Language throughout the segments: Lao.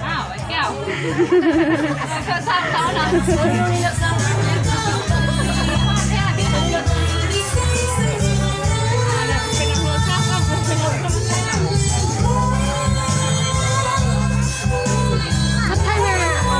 ອ້າວ ໄອ້ແກ້ວ ເຈົ້າເຊົາເຊົານະ ພັດທະນາ ເອົາ ເ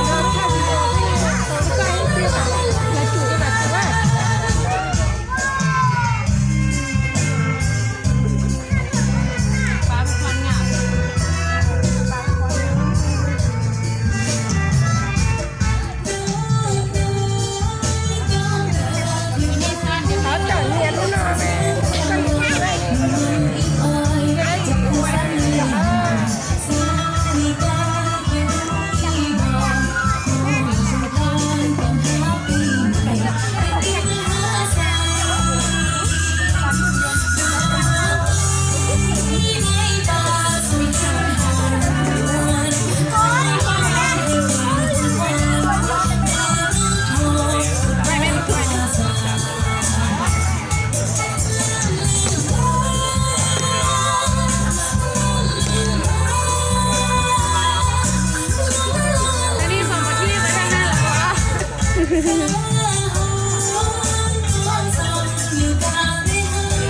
ອົ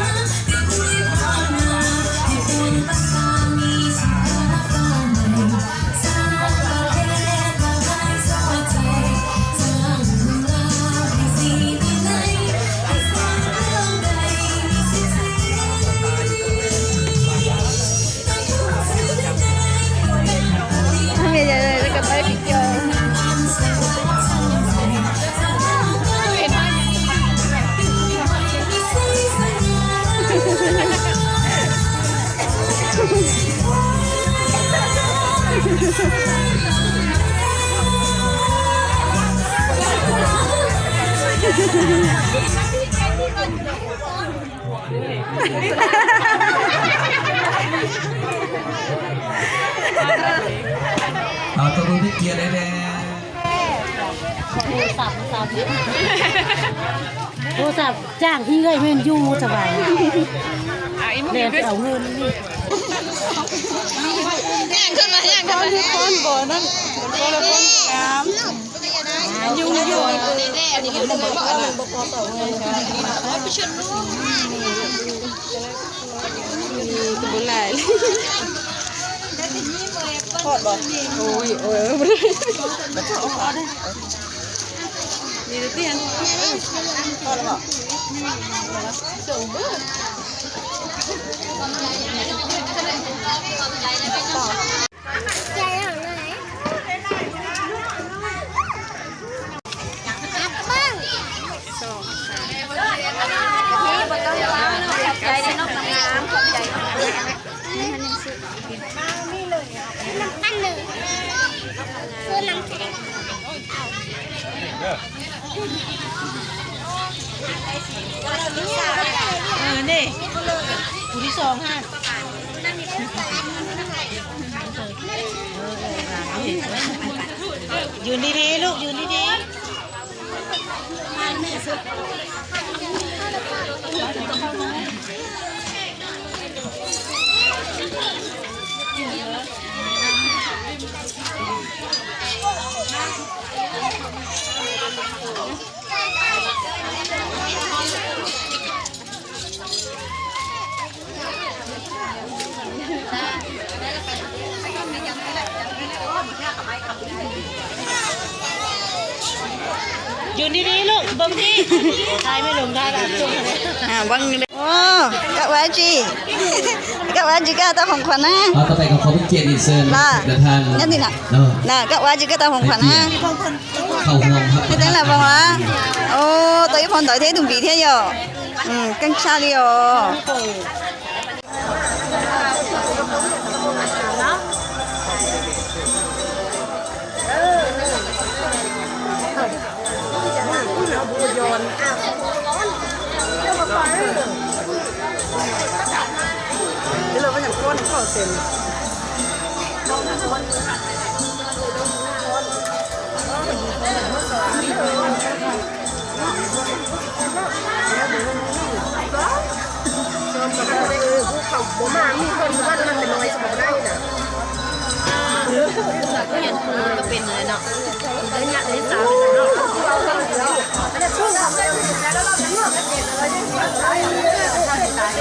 າ ເອົາ ເອົາ ເອົາ ເອົາ ຕົບມືເປັນກຽດແດ່. ໂທລະສັບ ໂທລະສັບຈ້າງທີ່ເອື້ອຍແມ່ນຢູ່ສະບາຍ ແລ່ນໄປເອົາເງິນນີ້ ຍ່າງຂຶ້ນມາ ຍ່າງຂຶ້ນມາ ຄົນບໍ່ນັ້ນ ຄົນລະຄົນງາມ. ເອີ ນີ້ ຜູ້ທີສອງຫັ້ນ. ຢືນດີໆລູກ ຢືນດີໆ. ຢືນດີໆລູກ ເບິ່ງທີ່ ຖ່າຍແມ່ລຸງ ຖ່າຍຫຼານຈຸ້ງ. ອ່າ ເບິ່ງ ໂອ້ ກະວາຈິ ກະວາຈິກະຕາຂອງຂວັນນະ. ເອົາ ຕໍ່ໄປກໍຂໍເປັນກຽດເຊີນ ລະ ປະທານ ນັ້ນນີ້ນະ ເນາະ ນະ ກະວາຈິກະຕາຂອງຂວັນນະ. ເຂົ້າຮ່ວມຮັບປະທານອາຫານ. ໂອ້ ໂຕອີ່ພອນດອຍເທດຸມບີເທຢໍ. ອືມ ກັງຊາລີໂອ. ຮຽນຄູກໍເປັນແລ້ວເນາະ ໄດ້ຍະໄດ້ສາວເນາະ.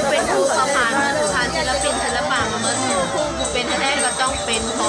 ເປັນຄູກໍຜ່ານມາ ຜ່ານສິລະປິນສິລະປະມາໝົດ ເປັນແທ້ໆກໍຕ້ອງເປັນຂ